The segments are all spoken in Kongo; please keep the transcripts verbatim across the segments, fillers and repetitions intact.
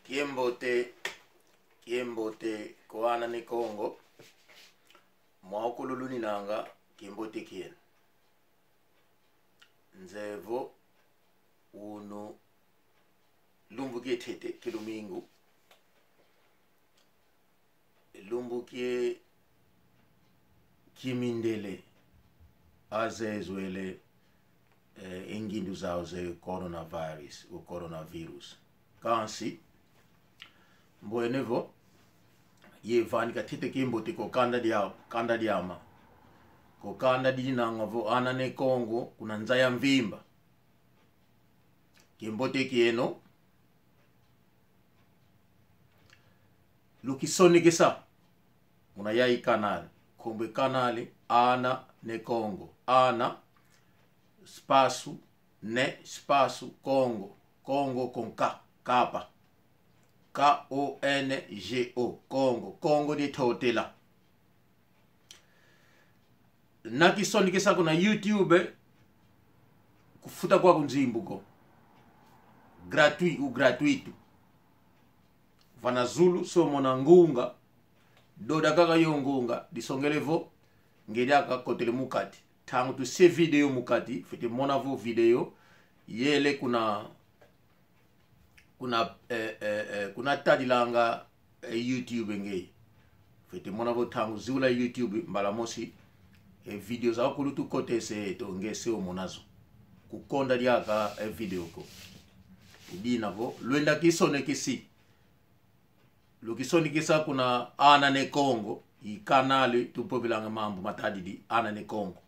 Kiambote, kiambote kwa ana ne Kongo. Mwa ukulu luninanga, kiambote kieno. Nzeye vo unu lumbu kiantete, kia lumingu. Lumbu kia kimindele azeye zwele, eh, e ngindu zau za coronavirus, o coronavirus. Kansi, mbwene vo, yavanika ntete kiambote kwa kanda dia, kanda diama. Kwa kanda dinanga vo ana ne Kongo, kuna nza ya mvimba. Kiambote kieno. Lukisonekesa muna yayi canal. Nkumbu e canal, Ana ne Kongo. Ana, espaço, ne, espaço, Kongo. Kongo com K, kapa. K O N G O, Kongo. Kongo dia Ntotela. Na kisonekesa kuna YouTube, kufuta kwaku nzimbu ko. Gratuit ou gratuito. Vana zulu, se omona ngunga, doda kaka yo ngunga, disongele vo nge diaka kotele mu kati. Ntangu tusia vidéo mu kati, fwete mona vo vidéo yele kuna, kuna, eh, eh, eh, kuna tadilanga, eh, YouTube ngeye. Fwete mona vo ntangu ziula YouTube, mbala mosi e vidéo zankulu tukotese, eto nge se omona zo. Kukonda diaka e vidéo ko. I dina vo lwenda kisonekesa. Lukisonekesa kuna Ana ne Kongo, i canal tuvovelanga mambu matadidi Ana ne Kongo.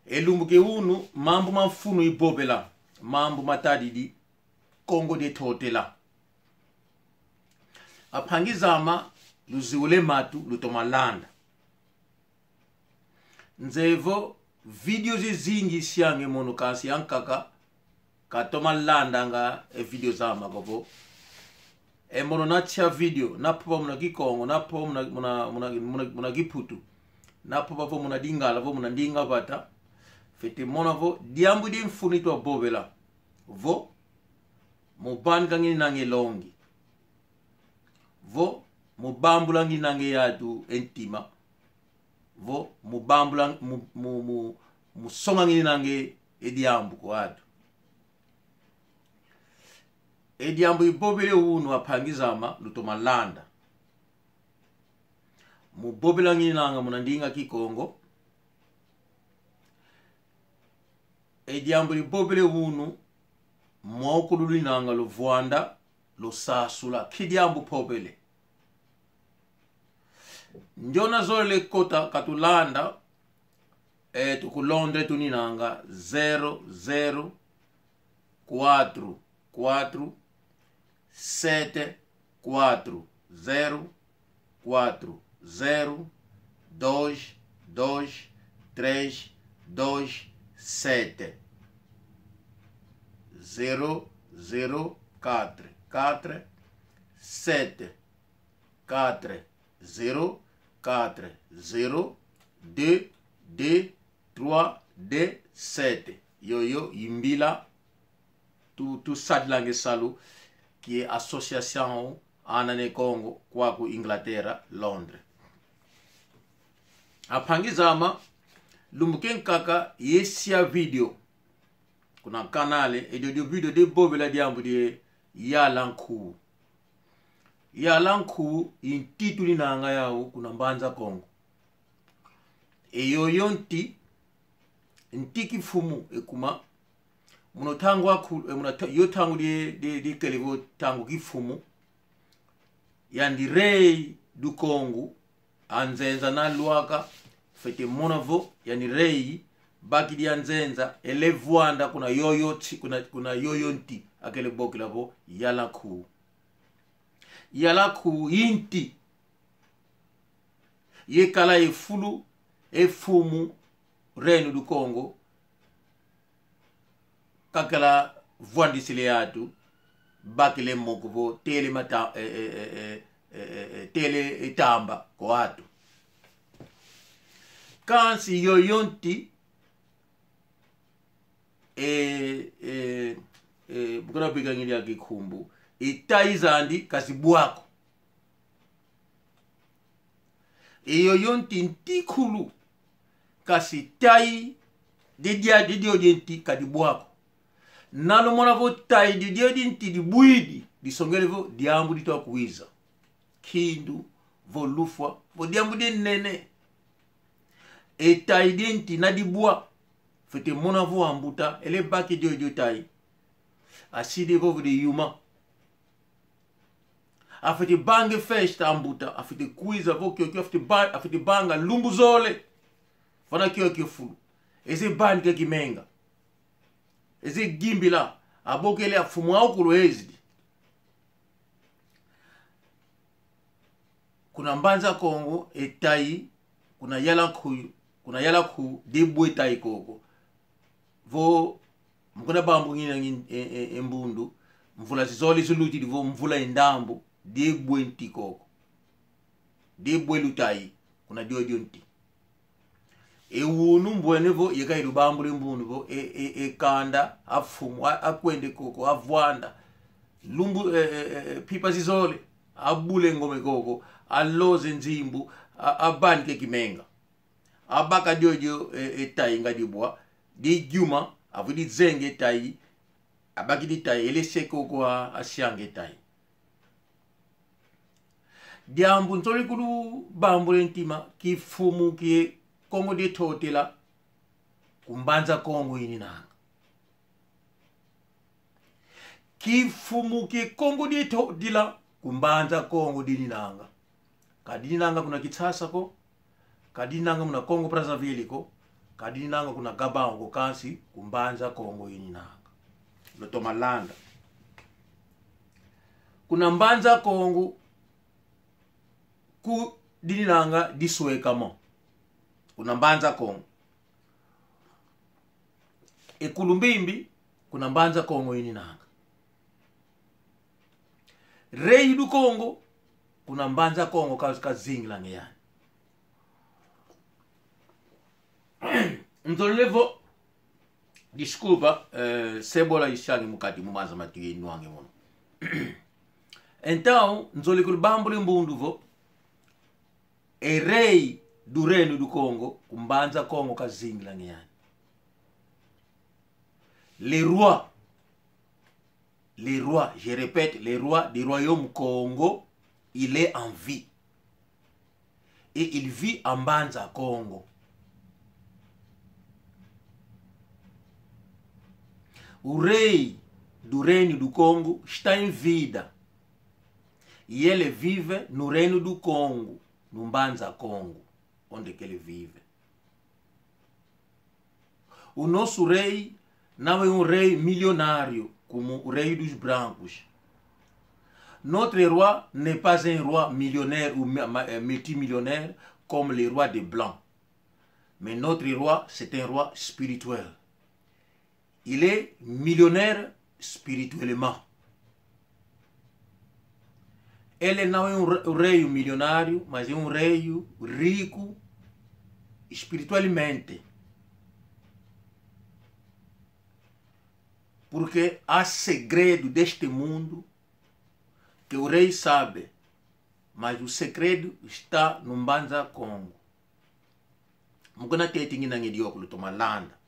E lumbu kia unu, mambu ma mfunu ivovela, mambu matadidi Kongo dia Ntotela. Ampangi zame, luziula e matu, lutoma landa. Nzeye vo vidéo zizingi sianga e mono, kansi ankaka katoma landanga e vidéo zame ko vo. E mono na sia vidéo, na vova muna Kikongo, na vova muna, muna, muna, muna, muna Kiputu, na vova vo muna Lingala, vo muna ndinga vata, fwete mona vo diambu dia mfunu itwa vovela. Vo mu vanika ngininanga e longi. Vo mu vambula ngininanga e atu e ntima. Vo mu vambula, mu, mu, mu, mu songa ngininanga e diambu kwa atu. E diambu ivovele unu, ampangi zame, lutoma landa. Mu vovela ngininanga muna ndinga Kikongo. E diambu ivovele unu, mwa ukulu luninanga luvwanda, lusasula. Nki diambu mpovele? Ndiona zolele kota katulanda, e, tu ku Londres tuninanga zero zero quatro quatro sete quatro zero quatro zero dois dois três dois sete. Zero zero quatro quatro sete quatro zero quatro zero deux deux trois deux sept. Yoyo i mbila tu, tusadilanga e salu kia Association Ana ne Kongo, kwaku Inglaterra, Londres. Ampangi zame, lumbu kiankaka yasia vidéo kuna canal, e diodio vidéo dia vovela diambu dia yala nkuwu. Yala nkuwu i nti tuninanga yau kuna Mbanza Kongo. E yoyo nti, nti kimfumu e kuma. Muna ntangu aku, e, muna ta-, yo ntangu dia, dia, dia kele vo ntangu kimfumu, yandi rei du Kongo, anzenza na lwaka, fwete mona vo yandi rei, bakidi anzenza, ele vwanda kuna yoyo nti, kuna, kuna yoyo nti akele bokila vo yala nkuwu. Yala nkuwu i nti yakala e fulu e mfumu Reino do Congo kakala vwandisila e atu, bakila e moko vo tela e mata-, e, e, tela e tamba kwa atu. Kansi yoyo nti, e, e, e, bu kana bika ngina e nkumbu, e tayi zandi ka zibwa ko. E yoyo nti nti kulu, kansi tayi dia, dia, dia diodio nti ka dibwa ko. Na lumona vo tayi dia, dia diodio nti dibwidi, disongele vo diambu ditwa kwiza. Nkindu, vo lufwa, vo diambu dia nene. E tayi dia nti na dibwa, fwete mona vo ambuta, ele baka e diodio tayi, asidi vo vo dia yuma. Afwete vanga e festa ambuta, afwete kwiza vo kiokio, afwete ba-, afwete vanga lumbu zole. Vana kiokio fulu. Eze vanika kimenga. Eze yimbila. Abokele a mfumu awu kulu ezidi. Kuna Mbanza Kongo, e tayi, kuna Yala Nku, kuna Yala Nku, dibwa e tayi koko. Vo, mu kuna bambu ngina ngin-, e, e, e mbundu, mvula zizole zilutidi vo mvula ya ndambu, dibwa e nti koko. Dibwa e lutayi, kuna diodio nti. E wunu mbwene vo, yeka ilubambula e mbundu vo, e, e, e kanda, a mfumu, a, akwenda koko, avwanda. Lumbu, e, e, e, e, mpimpa zizole, abula e ngoma koko, aloza e nzimbu, a, avanika e kimenga. Abaka diodio, e, e tayi nga dibwa, di yuma, avwidi zenga e tayi, abakidi tayi, ele se koko a, asianga e tayi. Diambu nzolele kulubambula e ntima, kimfumu kie Kongo dia Ntotela, ku Mbanza Kongo ininanga. Kimfumu kie Kongo dia Ntotela, ku Mbanza Kongo dininanga. Ka dininanga kuna Kinshasa ko, ka dininanga muna Congo Brazzaville ko, ka dininanga kuna Gabão ko, kansi ku Mbanza Kongo ininanga. Lutoma landa. Kuna Mbanza Kongo, ku dininanga disweka mo. Kuna Mbanza Kongo. E Kulumbimbi, kuna Mbanza Kongo ininanga. Rei du Kongo, kuna Mbanza Kongo ka-, kazingilanga yani. Nzolele vo, desculpa, eh, cebola isianga mu kati mu maza ma tuya nwanga mono. Então, nzolele kulubambula e mbundu vo, e rei do Reino do Congo, ku Mbanza Kongo kazingilanga yani. Le roi, le roi, je répète, le roi du royaume Kongo, il est en vie. Et il vit à Mbanza Kongo. O rei do Reino do Congo está em vida. E ele vive no Reino do Congo, no Mbanza Kongo, onde que ele vive. O nosso rei não é um rei milionário, como o rei dos brancos. Notre roi n'est pas un roi millionnaire ou mi-, ma-, eh, multimillionnaire comme les rois des blancs. Mais notre roi, c'est un roi spirituel. Il est millionnaire spirituellement. Ele não é um re-, um rei milionário, mas é um rei rico espiritualmente. Porque há segredo deste mundo que o rei sabe, mas o segredo está no Mbanza Kongo. Mu kuna teti nginanga e diokulu toma landa.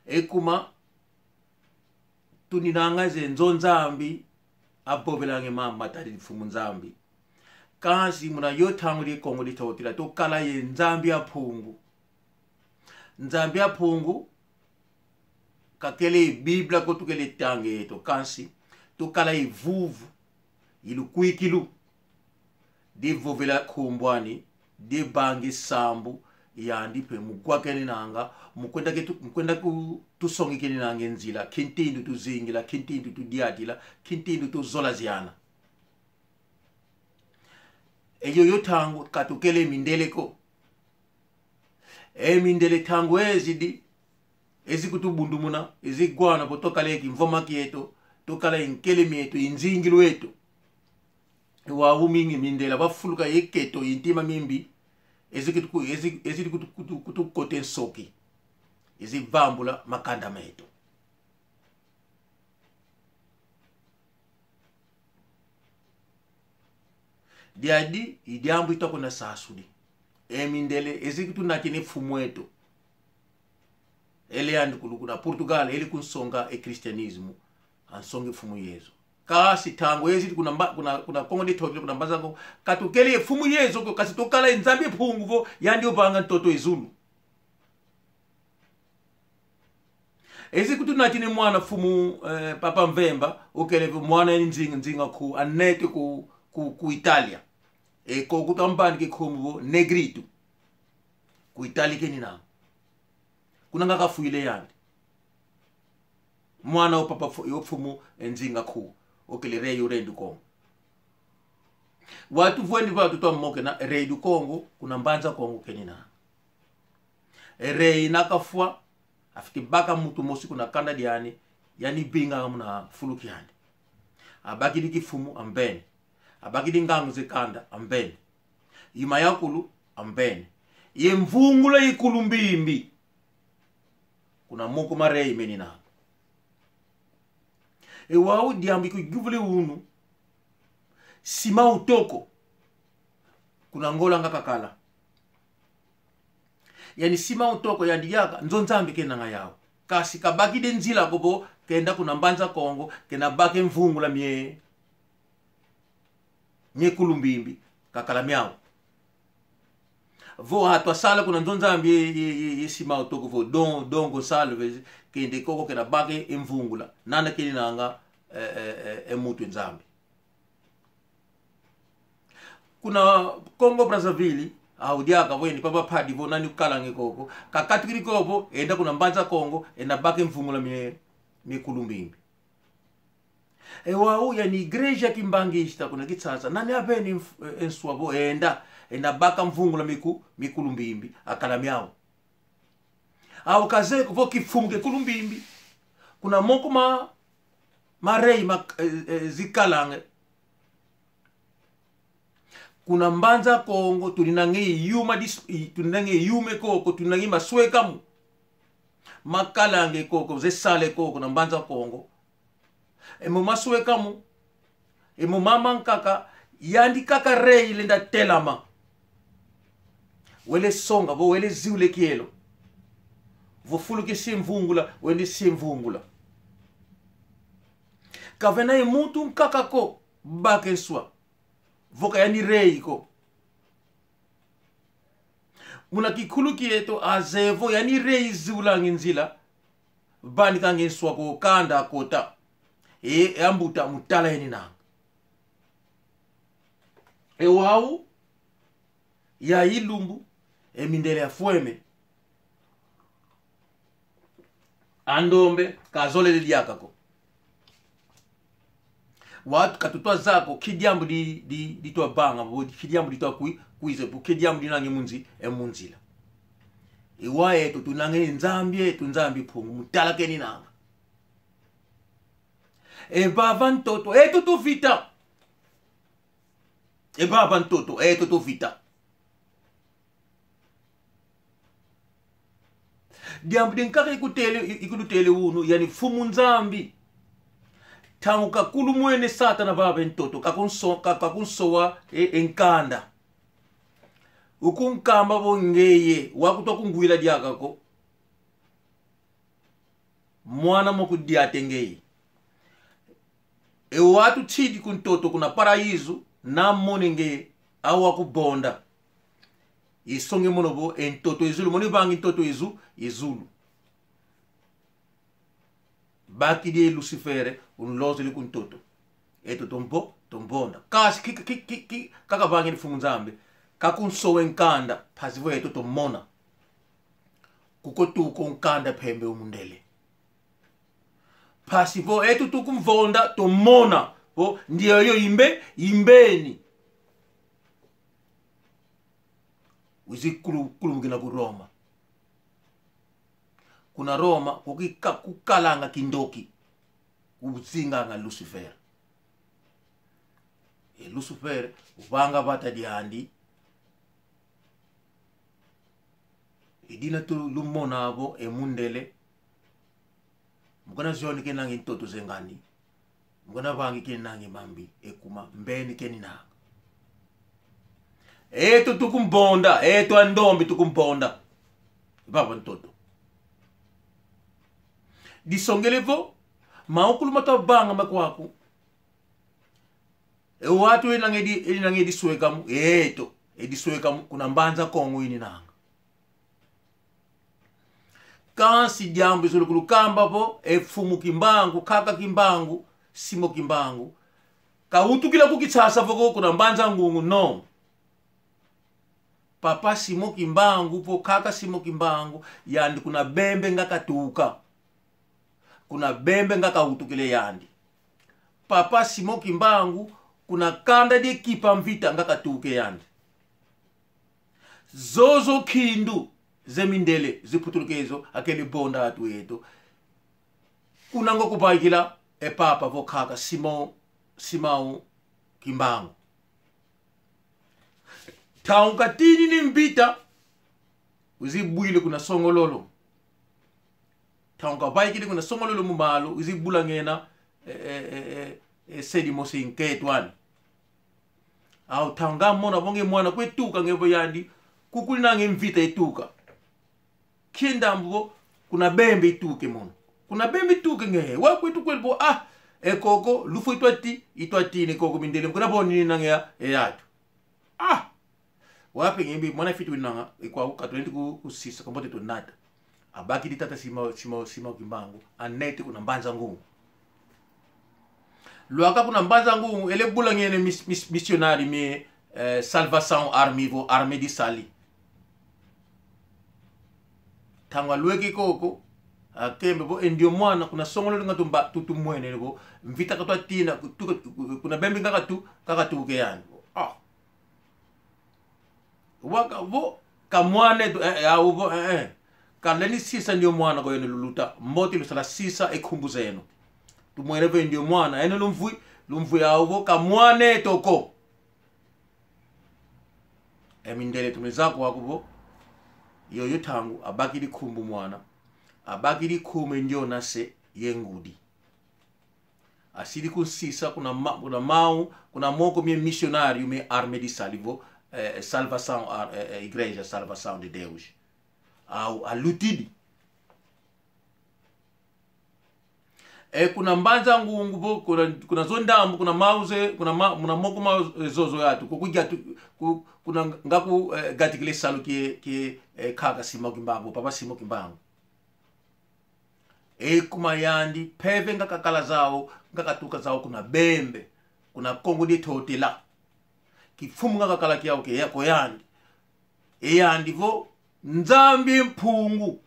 E kuma, tuninanga ze nzo Nzambi, avovelanga e mambu matadidi Mfumu Nzambi. Kansi muna yo ntangu di Kongo di Ntotila, tukala ye Nzambi a Mpungu. Nzambi a Mpungu, kakele Biblia ko tukele tanga yeto, kansi tukala ye vuvu, ye lukwikilu, di vovela nkumbu ani, di vanga e sambu, yandi mpe mu kwa keninanga, mu kwenda ke tu-, mu kwenda ku-, tusonga keninanga e nzila, nki ntindu tuzingila, nki ntindu tudiatila, nki ntindu tuzolaziana. E yoyo ntangu ka tukele mindele ko. E mindele ntangu ezidi, ezi kutubundumuna, ezi wana vo tukala ye kimvoma kieto, tukala ye nkele mieto, ye nzingilu eto. E wau mingi mindele, bafuluka ye nketo, ye ntima mimbi, ezi kutu-, ezi, ezi kutu-, kutu-, kutukota e nsoki, ezi vambula makanda meto. Diadi i diambu itwa kuna sasudi. E mindele ezi kutunatini mfumu eto. Ele yandi kulu kuna Portugal, ele kunsonga e cristianismo. Ansongi Mfumu Yezu. Kansi ntangu ezi kuna mba-, kuna, kuna Kongo dia Ntotila, kuna Mbanza Kongo, ka tukele ye Mfumu Yezu ko, kansi twakala ye Nzambi Mpungu vo, yandi ovanga ntoto ye zulu. Ezi kutunatini mwana mfumu, eh, Papa Mvemba, okele vo mwana ya Nzinga, Nzinga Nkuwu, anete ku, ku, ku Italia. E koko twamvanike nkumbu vo Negrito. Ku Italia kenina. Kuna nga kafwile yandi. Mwana wa papa fu-, yo mfumu e Nzinga Nkuwu. Okele rei yo Rei do Kongo. Wau tuvweni va tutwa mokena Rei do Kongo, kuna Mbanza Kongo kenina. E rei na kafwa, afwete baka muntu mosi kuna kanda diani, yani vinga muna fulu kiandi. Abakidi kimfumu amveni. Abakidi ngangu ze kanda amveni. Ye mayakulu amveni. Ye mvungula ye kulumbimbi. Kuna moko ma rei menina. E wau diambu ikuyuvula unu. Simão Toko. Kuna Ngola nga kakala. Yani Simão Toko yandi diaka, nzo Nzambi kenanga yau. Kansi kabakidi nzila ko vo, kenda kuna Mbanza Kongo, kenda baka e mvungula mie, mie kulumbimbi, kakala miau. Vo atwa sala kuna nzo Nzambi ye, ye, ye, ye Simão Toko vo Dom, Dom Gonçalves, kende koko kenda baka e mvungula. Nana keninanga, eh, eh, eh, eh, muntu Nzambi. Kuna Congo Brazzaville, au diaka vo yandi papa mpadi vo nani ukalanga koko. Kakatukidi ko vo, enda kuna Mbanza Kongo, enda baka e mvungula mie, mie kulumbimbi. E wau yani igreja kimbanguista kuna Kinshasa. Nani aveni mf-, e nswa vo enda, enda baka mvungula mie ku-, mie kulumbimbi. Akala miau. Au kazeye ko vo kimfumu kia kulumbimbi. Kuna moko ma, ma rei ma, eh, eh, zikalanga. Kuna Mbanza Kongo, tuninanga ye yuma dis-, i-, tuninanga ye yuma koko, tuninanga ye maswekamu. Makalanga koko, ze sala koko na Mbanza Kongo. E mo maswekamu, e mo mama nkaka, yandi kaka rei lenda telama. Wele songa, vo wele ziula e kielo. Vo fulu kia se mvungula, wende se mvungula. Kavena ye muntu nkaka ko, baka e nswa. Vo ka yani rei ko. Muna kinkulu kieto azeye vo yani rei ziulanga e nzila. Vanikanga e nswa ku kanda akota. E, e ambuta mu tala eninanga. E wau, ya ilumbu, e mindele afweme. Andombe, kazolele diaka ko. Wau ka tutwa zaya ko, nki diambu di, di, ditwa vanga, vo nki diambu ditwa kwi-, kwiza, vo nki diambu dinanga e mu nzi-, e mu nzila. E wau yeto tunanga e Nzambi yeto, Nzambi Mpungu, mu tala keninanga. E vava ntoto, yeto tuvita. E vava ntoto, yeto tuvita. Diambu dinkaka ikutele, i-, ikulutele unu, yani Mfumu Nzambi. Ntangu kakulumwene Satana vava e ntoto, kakunso-, ka-, kakunsowa e, e nkanda. Ukunkamba vo ngeye, wakutwa kungwila diaka ko. Mwana mo kudiata ngeye. E wau tutsidi ku ntoto kuna paraíso, na mone nge, awa kuvonda. Isonge mono vo, e ntoto ye zulu, mono ivangi ntoto ye zu-, ye zulu. Bakidi e Lusifere, unlozele ku ntoto. Yeto tumvo-, tumvonda. Kansi ki, ki, ki, ki, kakavangidi Mfumu Nzambi. Kakunsowa e nkanda, mpasi vo yeto tumona. Kuko tuka o nkanda mpembe o mundele. Mpasi vo yeto tukumvonda, tumona vo ndioyo imbe-, imbeni. Wizi kulu-, kulumukina ku Roma. Kuna Roma, kuki-, ka-, kukalanga kindoki. Kuzinganga Lusifere. E Lusifere, uvanga vata diandi. I dina tulumona vo e mundele. Mu kana zioni kenanga e ntoto ze ngani. Mu kana vangi kenanga e mambi, e kuma, mbeni keninanga. Eto tukumbonda, eto andombe tukumbonda. Vava ntoto. Disongele vo, mawu kulu matwa vanga makwaku. E wantu enanga edi, enanga edi swekamu, eto, edi swekamu, kuna Mbanza Kongo ininanga. Kansi diambu izolele kulukamba vo, e Mfumu Kimbangu, Nkaka Kimbangu, Simon Kimbangu, kawutukila ku Kinshasa vo ko, kuna Mbanza Ngungu, no. Papa Simon Kimbangu, vo Nkaka Simon Kimbangu, yandi kuna Bembe nga katuka. Kuna Bembe nga kawutukila yandi. Papa Simon Kimbangu, kuna kanda dia Kimpa Vita nga katuka yandi. Zozo nkindu ze mindele, ziputuluka ezo, akele vonda atu eto. Kuna ngo kuvaikila e Papa vo Nkaka Simon, Simão Kimbangu. Ntangu katinini mvita, wizi vwile kuna Songololo. Ntangu kavaikidi kuna Songololo mu malu, wizi vula ngena, e, e, e, e, e, se dimosi nkento ani. Au ntangu nga mona vo nge mwana kwe tuka, nge vo yandi, kukulinanga e mvita ituka. Nkia ndambu vo, kuna Bembe ituka mono. Kuna Bembe ituka nge, wa kwetu kwele vo, ah, e koko, lufwa itwa ti, itwa tini koko mindele, kuna vo nininanga e atu. Ah! Wapi nge mbi, mwana fiti winanga, e kwa uka tulendi ku, kusisa, kambote tunata. Abakidi tata Simão, Simão, Simão Kimbangu, anete kuna Mbanza Ngungu. Lwaka kuna Mbanza Ngungu, ele vula ngena mis-, mis-, missionário mi, eh, Salvação Army vo Armée du Salut. Ntangu alweke koko, akembe vo e ndio mwana, kuna Songololo nga tumba, tu-, tumwene vo, mvita katwa tina, kutuka, kuna Bembe nga katu-, nga katuka yani. Ah. Waka vo, ka mwana eto, eh, eh, au vo, eh, eh. Kalendi sisa ndio mwana ko, yeno luluta. Mbote lusala sisa e nkumbu zeno. Tumwene vo e ndio mwana, yeno lumvwi, lumvwi au vo, ka mwana eto ko. E mindele tumeza kwaku vo, yoyo ntangu, abakidi nkumbu mwana. Abakidi nkumbu e ndiona se ye ngudi. Asidi kunsisa kuna ma-, kuna mau, kuna moko mie missionário, mie Armée du Salut vo, eh, Salvação, ah, eh, eh, Igreja Salvação de Deus. Au, alutidi. E kuna Mbanza Ngungu vo, kuna, kuna zo ndambu, kuna mau ze, kuna ma-, kuna moko mau, eh, zozo yatu, ku, ku yatu, ku, kuna nga ku, eh, gatikila e salu kie, kie, eh, Nkaka Simão Kimbangu, Papa Simão Kimbangu. E kuma yandi, mpeve nga kakala zau, nga katuka zau kuna Bembe, kuna Kongo dia Ntotela. Kimfumu nga kakala kiau ke ya ko yandi. E yandi vo, Nzambi Mpungu.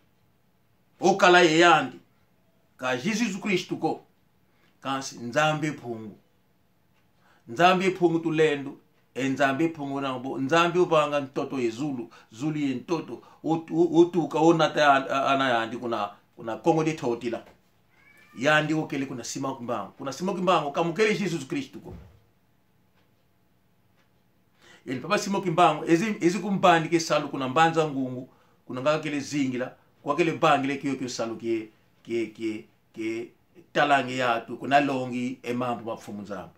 Okala ye yandi. Ka Jesus Kristu ko. Kansi Nzambi Mpungu. Nzambi Mpungu Tulendo, e Nzambi Mpungu na bo, Nzambi uvanga ntoto ye zulu, zulu ye ntoto, ut-, u-, utuka, unata ya-, a-, ana yandi kuna, kuna Kongo dia Ntotila. Yandi okele kuna Simão Kimbangu. Kuna Simão Kimbangu, ka mukele Jesus Kristu ko. Yandi Papa Simão Kimbangu, ezi, ezi kumvanika e salu kuna Mbanza Ngungu, kuna nga kakele zingila, kwa kele vangila kiokio salu kie, kie, kie, kie talanga e yatu, kuna longi e mambu ma Mfumu Nzambi.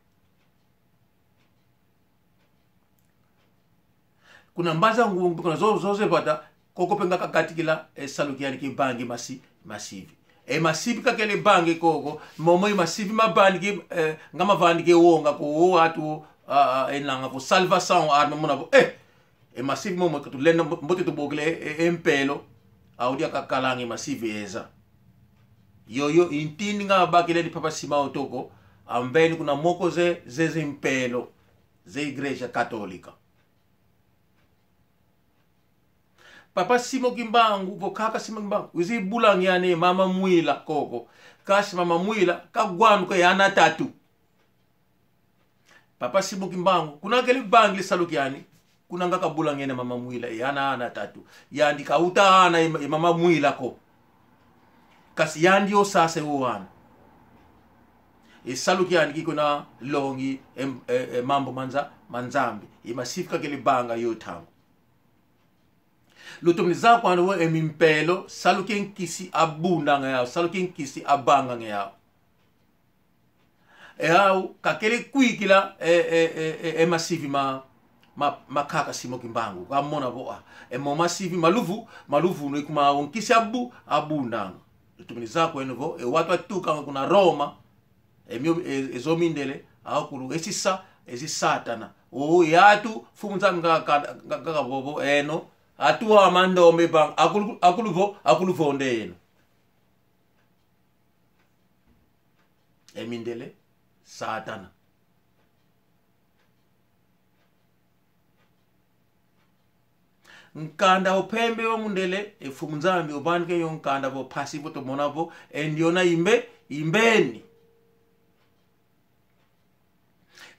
Kuna Mbanza Ngungu, kuna zo, zo ze vata, koko mpe nga kagatikila e salu kiani kivangi masi-, masivi. E masivi kakele vangi koko, momo e masivi mavangi, eh, nga mavangi wonga ko, o atu, ah, ah, enanga vo Salvação Army, mona vo, eh, e masivi momo katulenda mbo-, mbote tubokele e, e, e mpelo, au dia kakalanga e masivi eza. Yoyo i ntini nga bakele ni Papa Simão toko, amveni kuna moko ze, ze, ze mpelo, ze Igreja Católica. Papa Simão Kimbangu, vo Nkaka Simão Kimbangu, wizi vula ngiani Mama Mwila koko. Kansi Mama Mwila, kagwanuka e ana tatu. Papa Simão Kimbangu, kuna kele vangila e salu kiani, kuna nga kavula ngiani Mama Mwila, e ana, ana tatu. Yandi kawuta ana e, e Mama Mwila ko. Kansi yandi osasa e o ana. E salu kiani ki kuna longi, e, e, e mambu ma Nza-, ma Nzambi. E masivi kakele vanga yo ntangu. Lutomene zaya kwandi vo e mimpelo, salu kia nkisi abundanga yau, salu kia nkisi avanganga yau. E au, kakele kwikila, e, e, e, e, e masivi ma, ma, makaka Simon Kimbangu. Kamona vo, ah, e momo masivi ma luvu, ma luvu no ikuma o nkisi abu, abundanga. Lutomene zaya kweno vo, e wantu atuka kuna Roma, e mio, e, e zo mindele, akulu, e sisa, e si Satana. O yatu, Mfumu Nzambi nga ka, nga, nga, nga vovo, eno, atu ama ndombe bang, akulu, akulu vo, akulu vonde eno. E mindele, Satana. Nkanda wa mpembe wa mundele, e Mfumu Nzambi ovanika yo nkanda vo mpasi vo tumona vo, e ndiona imbe, imbeni.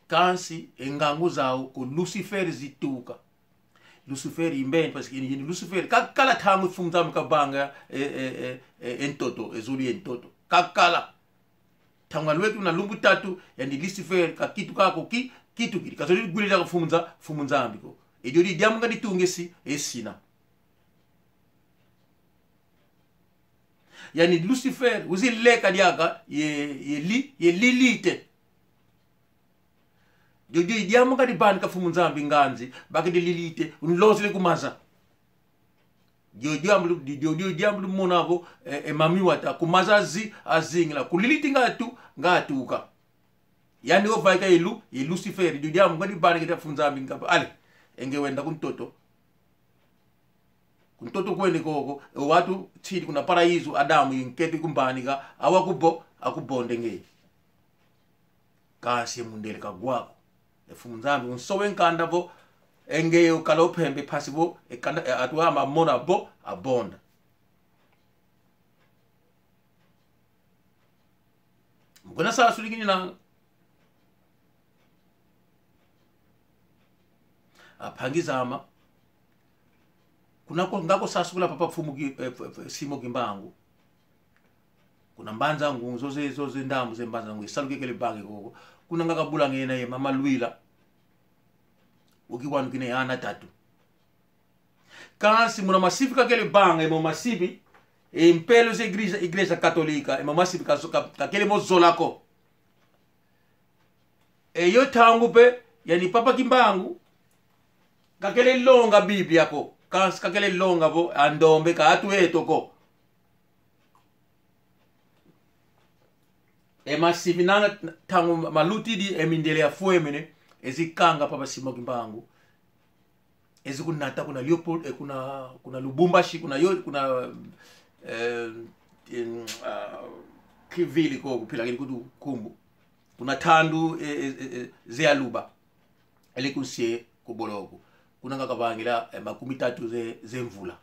Kansi, e ngangu zau ku Lucifer zituka. Lucifer imbeni, parce que yandi Lucifer, kakala ntangu Mfumu Nzambi kavanga, e, e, e, e, e ntoto, e zulu ye ntoto. Kakala. Ntangu alweke una lumbu tatu, yandi Lucifer kakituka ko ki, kitukidi. Kazolele gwila diaka Mfumu Nza-, Mfumu Nzambi ko. E dio di diambu nga ditunga e si, e sina. Yandi Lucifer, wizi leka diaka, ye, ye li, ye Lilite. Dio, dio, diambu nga divanika Mfumu Nzambi nganzi, bakidi Lilite, unlozele ku maza. Dio, dio, diambu lu-, dio, dio, dio, diambu lumona vo, e, e mami wata, ku maza azi-, azingila, ku Lilite nga atu-, nga atuka. Yandi wavaika ye Lu-, ye Lucifer, dio, diambu nga divanika Mfumu Nzambi nga vo, ale, e nge wenda ku ntoto. Ku ntoto kweno koko, e wantu nsidi kuna paraíso, Adamu ye nkento ikuvanika, awa kuvo-, akuvonda e nge. Kansi e mundele kagwa ko. E Mfumu Nzambi unsoba e nkanda vo, e nge ukala wa mpembe mpasi vo, e kanda, e atu ama mona vo, avonda. Mu kuna sasula kina. A mpangi zame. Kuna ko, nga ko sasukila papa Mfumu Ki-, eh, F-, F-, Simon Kimbangu. Kuna Mbanza Ngungu, zo ze, zo ze ndambu ze Mbanza Ngungu, e salu kekele vanga koko. Kuna nga kabulanga yena ye mama Luila. Uki wanu kina ye ana tatu. Kansi muna masivi kakele vanga, e momo masivi, e mpelo ze igreja, Igreja Katolika, e momo masivi ka-, ka-, kakele mo zola ko. E yo ntangu mpe, yandi Papa Kimbangu, kakele longa Bíblia ko, kansi kakele longa vo a ndombe ka atu eto ko. E masivi nanga ntangu malutidi, e mindele yafwemene, ezi kanga Papa Simon Kimbangu. Ezi kunata kuna Léopold, eh, kuna, kuna Lubumbashi, kuna yo, kuna, eh, em, ah, kivili ko, kupila kili kutu nkumbu. Kuna tandu, eh, eh, eh, eh, ze Aluba. Ele kunsie ku boloko. Kuna nga kavangila, eh, makumi tatu ze, ze mvula.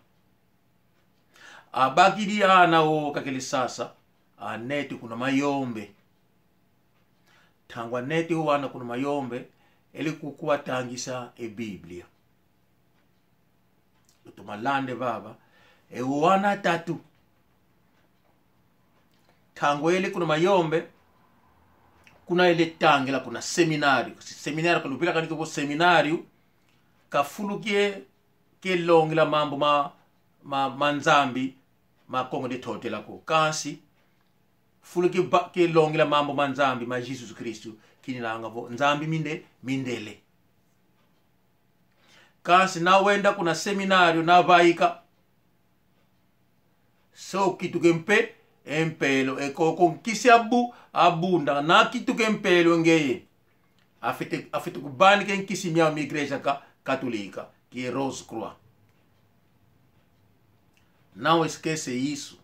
Abakidi ana wo kakele sasa, anete kuna Mayombe. Ntangu anete o ana kuna Mayombe, ele kukuatangisa e Bíblia. Lutoma landa vava, e o ana tatu. Ntangu ele kuna Mayombe, kuna ele tangila kuna seminário. Seminário, kaluvilakani ko vo seminário, ka fulu ke, ke longila mambu ma, ma, ma Nzambi, ma Kongo dia Ntotela ko. Kansi, fulu ke ba-, ke longila mambu ma Nzambi, ma Jesus Kristu, kininanga vo Nzambi minde-, mindele. Kansi na wenda kuna seminário, na vaika. Se ukituka e mpe-, e mpelo, e koko nkisi abu-, abunda, na kituka e mpelo ngeye. Afwete, afwete kuvanika e nkisi miau mia Igreja Ka-, Katolika, que é Rose Croix. Não esquece isso.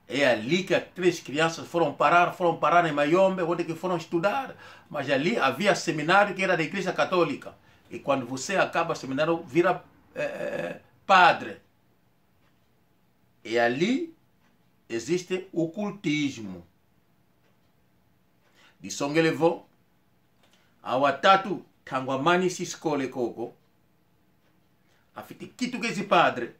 É ali que aquelas crianças foram parar, foram parar em Mayombe, onde que foram estudar. Mas ali havia seminário que era da Igreja Católica. E quando você acaba seminário, vira, eh, eh, padre. E ali existe o cultismo. Disongele vo, awa tatu, ntangu amanisi skole koko, afwete kituka ezi padre.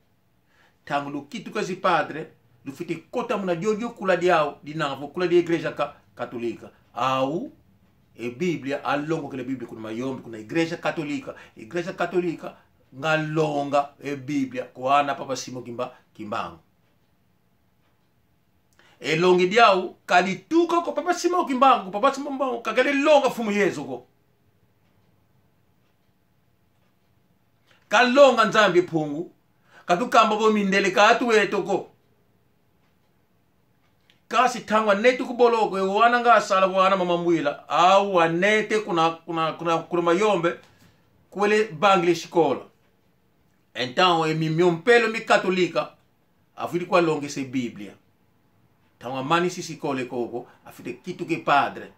Ntangu lukituka ezi padre, lufwete kota muna diodio kula diau, dinanga vo kula dia Igreja Ka-, Katolika. Au, e Bíblia, alongokela Bíblia kuna Mayombe, kuna Igreja Katolika. Igreja Katolika, nga longa e Bíblia kwa ana Papa Simon Kimba-, Kimbangu. E longi diau, ka dituka kwa Papa Simon Kimbangu, Papa Simon Kimbangu, kakele longa Mfumu Yezu ko. Kalonga Nzambi Mpungu, katukamba vo mindele ka atu eto ko. Kansi ntangu anete ku boloko, e wana nga asala vo ana mama Mbwila, au anete kuna, kuna, kuna, kuna Mayombe, kwele vangila e sikola. Então, e mi-, mio mpelo mi katolika, avwidi kwa longesa e Bíblia. Ntangu amanisi sikola koko, afwete kituka e padre.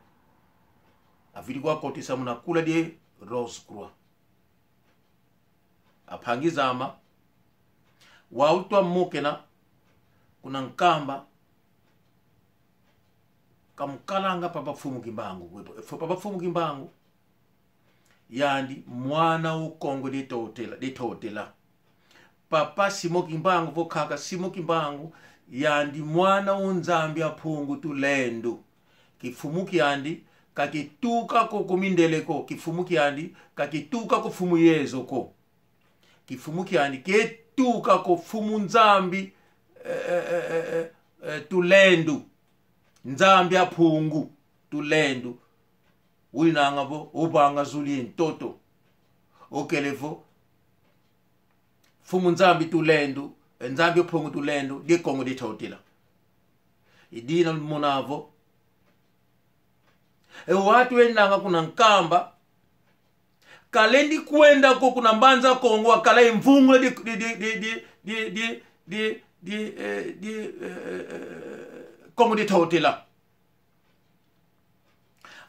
Avwidi kwa kotesa muna kula dia Rose Croix. A mpangi zame, wau twa mokena kuna Nkamba, ka mukalanga Papa Mfumu Kimbangu. Vo Papa Mfumu Kimbangu, yandi mwana u Kongo dia Ntotela, dia Ntotela. Papa Simon Kimbangu, vo nkaka Simon Kimbangu, yandi mwana u Nzambi a Mpungu Tulendo. Kimfumu kiandi ka kituka ko ku mindele ko, kimfumu kiandi ka kituka ku Mfumu Yezu ko. Kimfumu kiandi kituka ku Mfumu Nzambi, eh, eh, eh, eh, eh, eh, Tulendo. Nzambi a Mpungu Tulendo. Winanga vo, ovanga zulu ye ntoto. Okele vo Mfumu Nzambi Tulendo, eh, Nzambi a Mpungu Tulendo, dia Kongo dia Ntotela. I dina mona vo e wantu enanga kuna Nkamba, kalendi kwenda ko kuna Mbanza Kongo, akala e mvungula di, di, di, eh, di, eh, eh, Kongo dia Ntotela.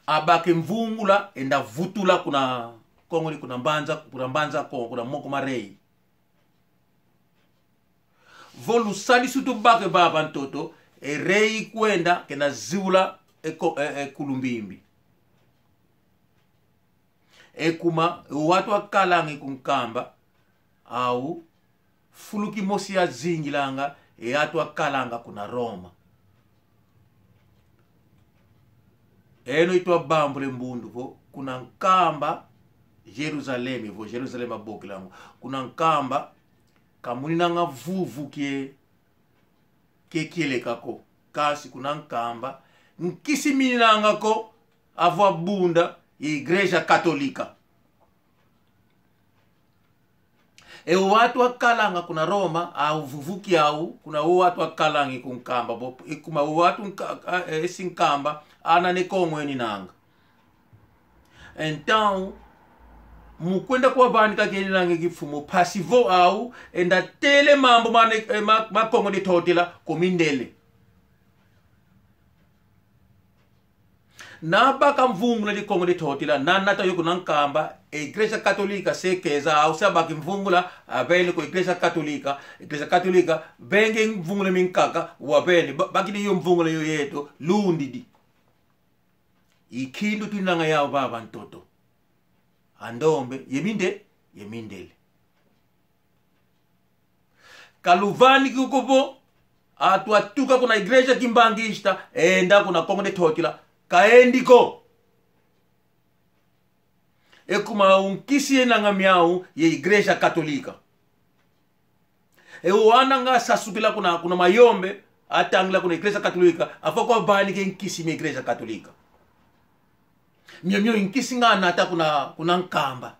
Abaka e mvungula, enda vutula kuna Kongo di, kuna Mbanza, kuna Mbanza Kongo, kuna moko ma rei. Vo lusadisu tubaka e vava ntoto, e rei kwenda, kenda ziula e ko-, e, e Kulumbimbi. E kuma, e wantu akalanga ku Nkamba, au fulu kimosi azingilanga e wantu akalanga kuna Roma. Eno itwa bambula e mbundu vo, kuna Nkamba, Jerusalema, vo Jerusalema abokelanga. Kuna Nkamba, ka muninanga vuvu kie, kie kieleka ko. Kansi kuna Nkamba, nkisi mininanga ko, avo abunda ye Igreja Katolika. E wantu akalanga kuna Roma, au vuvu kiau, kuna o wantu akalanga ku Nkamba, vo, e kuma o wantu nka-, a, e si Nkamba, ana Ne Kongo eninanga. Então, mu kwenda kwavanika keninanga kimfumu, mpasi vo au enda tela e mambu ma Ne-, eh, ma, ma Kongo dia Ntotela ku mindele. Na baka mvungula di Kongo dia Ntotela, na nata yo kuna Nkamba, e Igreja Katolika se keza, au se abaka mvungula, avene ku Igreja Katolika, Igreja Katolika vengi mvungula minkaka, wavene, ba-, bakidi yo mvungula yo yeto, lundidi. I nkindu twinanga yau vava ntoto. A ndombe, ye minde-, ye mindele. Ka luvaniki ko vo, wantu atuka kuna Igreja Kimbanguista, enda kuna Kongo dia Ntotela, ka endi ko. E kuma au nkisi enanga miau ye Igreja Katolika. E wana nga asasukila kuna, kuna Mayombe, atangila kuna Igreja Katolika, avo kwavanika e nkisi mia Igreja Katolika. Miomio nkisi nga anata kuna, kuna Nkamba.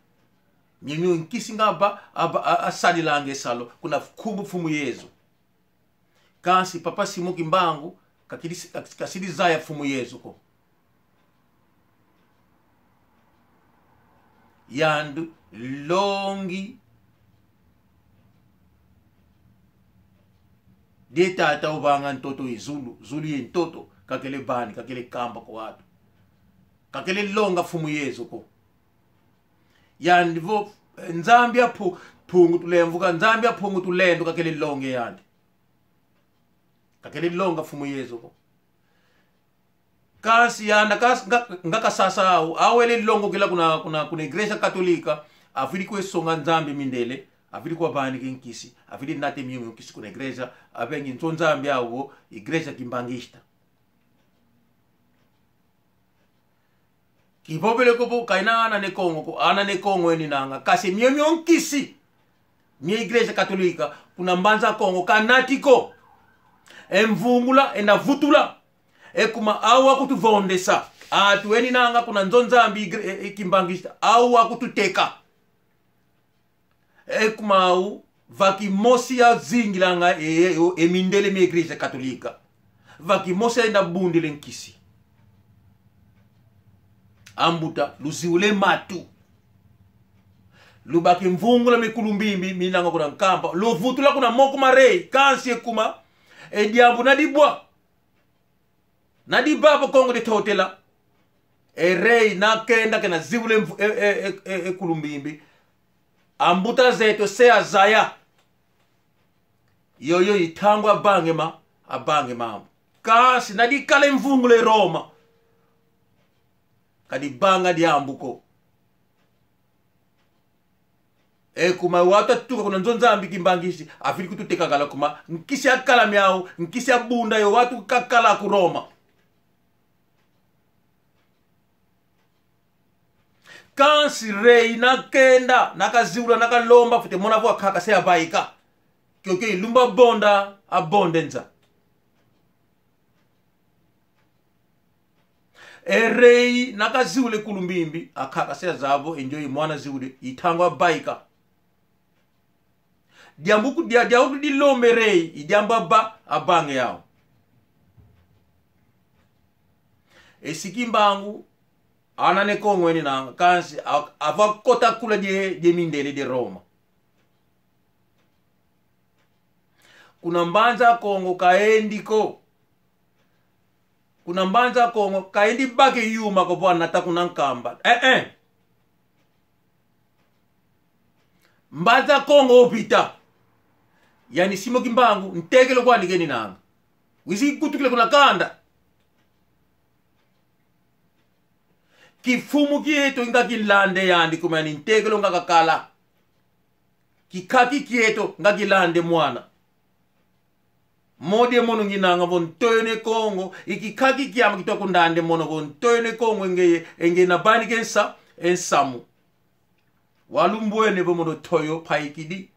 Miomio nkisi nga aba, aba, a, asadilanga e salu, kuna nkumbu Mfumu Yezu. Kansi Papa Simon Kimbangu, kakidi si-, kak-, kasidi zaya Mfumu Yezu ko. Yandi longi dia tata uvanga ntoto ye zulu, zulu ye ntoto, kakele vani, kakele kamba kwa wantu. Kakele longa Mfumu Yezu ko. Yandi vo, eh, Nzambi a Mpu-, Mpungu Tulemvuka, Nzambi a Mpungu Tulendo, kakele longa e yandi. Kakele longa Mfumu Yezu ko. Kansi yandi kas-, nga, nga kasasa au, au ele longokela kuna, kuna, kuna Igreja Katolika, avwidi kwe songa Nzambi mindele, avwidi kwavanika e nkisi, avwidi nata e miomio nkisi kuna igreja, avengi nzo Nzambi au vo Igreja Kimbanguista. Kivovele ko vo ka ina ana Ne Kongo ko, ana Ne Kongo eninanga. Kansi miomio nkisi mia Igreja Katolika kuna Mbanza Kongo ka anati ko. E mvungula enda vutula. E kuma au akutuvondesa. Wantu eninanga kuna nzo Nzambi igre-, e, e, Kimbanguista. Au akututeka. E kuma au, va kimosi yazingilanga e, e, e mindele mia Igreja Katolika. Va kimosi yenda bundila e nkisi. Ambuta, luziula e matu. Lubaka e mvungula mia Kulumbimbi, minanga kuna Nkamba. Luvutula kuna moko ma rei, kansi e kuma, e diambu na dibwa. Na dibaba Kongo dia Ntotela. E rei na kenda kenda ziula e mvu-, e, e, e, e, e Kulumbimbi. Ambuta zeto se azaya. Yoyo i ntangu avanga e ma-, avanga e mambu. Kansi na dikala e mvungula e Roma, ka divanga diambu ko. E kuma wau atuka kuna nzo Nzambi kimbanguiste, avidi kututekagala kuma, nkisi yakala miau, nkisi yabunda yo wau atu kakala ku Roma. Kansi rei na kenda, na kaziula, na kalomba, fwete mona vo ankaka se avaika. Kiokio i lumbu abonda, abonda e nza. E rei na kaziula e Kulumbimbi, ankaka se azaya vo e ndioyo i mwana ziudi, i ntangu avaika. Diambu ku-, dia-, diambu dilomba e rei, i diambu ava-, avanga yau. Esi Kimbangu, ana Ne Kongo eni na, kansi a-, ava kota kula die, die mindele die Roma. Kuna Mbanza Kongo kaendi ko. Kuna Mbanza Kongo kaendi baka e yuma ko vo anata kuna Nkamba. Eh, eh. Mbanza Kongo ovita. Yani Simon Kimbangu, ntekelo kwandi keninanga. Wizi kutukila kuna kanda. Kimfumu kieto nga kilanda yandi kuma yani ntekelo nga kakala. Kinkaki kieto nga kilanda e mwana. Mono e mono nginanga vo Ntoyo Ne Kongo, i kinkaki kiame kitwa kundanda e mono vo Ntoyo Ne Kongo e ngeye, e ngeye na vanika e nsa-, e nsamu. Wau lumbwene vo mono Ntoyo mpaikidi.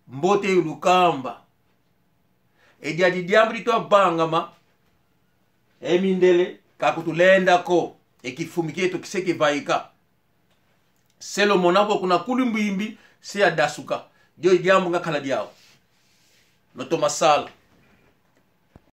Mbote yulukamba. E diadi diambu ditwa vangama. E mindele, ka kutulenda ko. E kimfumu kieto kise kivaika. Se lumona vo kuna Kulumbimbi, se yadasuka. Dio i diambu ngakala diau. Lutoma sala.